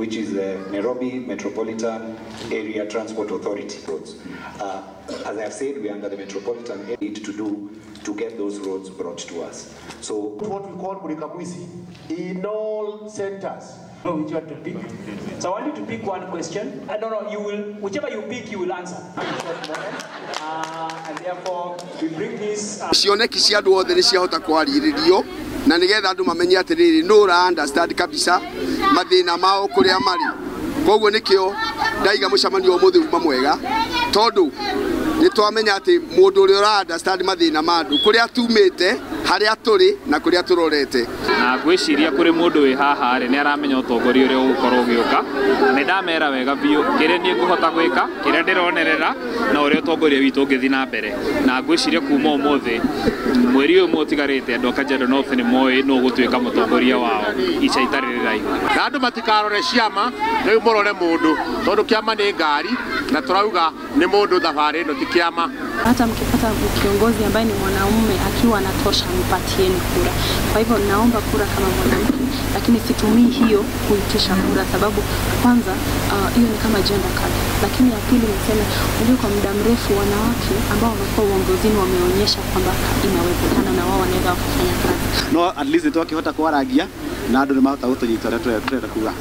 which is the Nairobi Metropolitan Area Transport Authority roads. As I have said, we are under the Metropolitan Area need to do to get those roads brought to us. So what we call Mulika Mwizi in all centers. Know which one to pick. So I want you to pick one question. No, you will, whichever you pick, you will answer. And therefore, we bring this. Cioneki cia andũ othe nĩ ciahota kwarĩrĩrio na nĩgetha andũ mamenye atĩrĩrĩ nũ ũra understand kabisa mathĩna mao kũrĩa marĩ. Koguo nĩkĩo ndaiga mũcemanio ũmũthĩ uma mwega tondũ nĩ twamenya atĩ mũndũ ũrĩa ũra understand mathĩna ma andũ kũrĩa tumĩte, harĩa tũrĩ na kũrĩa tũrorete. Na ngwĩciria kũrĩ mũndũ wĩ haha rĩ nĩ aramenya ũtongoria ũrĩa ũgũkorwo ũgĩũka, na nĩ ndamera wega biũ kĩrĩa niĩ ngũhota gwĩka, kĩrĩa ndĩronerera na ũrĩa ũtongoria witũ ũngĩthiĩ na mbere. Na ngwĩciria kuma ũmũthĩ mweri ũyũ ũmwe ũtigarĩte andũ a Kajiado North nĩ moĩ nũ ũgũtuĩka mũtongoria wao ica itarĩ rĩraihu. Na andũ matikarore ciama, rĩu mũrore mũndũ tondũ kĩama nĩ ngari na tũrauga nĩ mũndũ thabarĩ ĩno ti kĩama. Hata mkipata kiongozi ambaye ni mwanaume akiwa anatosha, mpatieni kura. Kwa hivyo naomba kura kama mwanamke, lakini situmii hiyo kuitisha kura, sababu kwanza hiyo ni kama gender card. Lakini ya pili niseme, unajua kwa muda mrefu wanawake ambao wamekuwa uongozini wameonyesha kwamba inawezekana na wao wanaweza wakafanya kazi. No at least twakihota kwaragia na andu ni mahota gutunyita uria turenda kuga.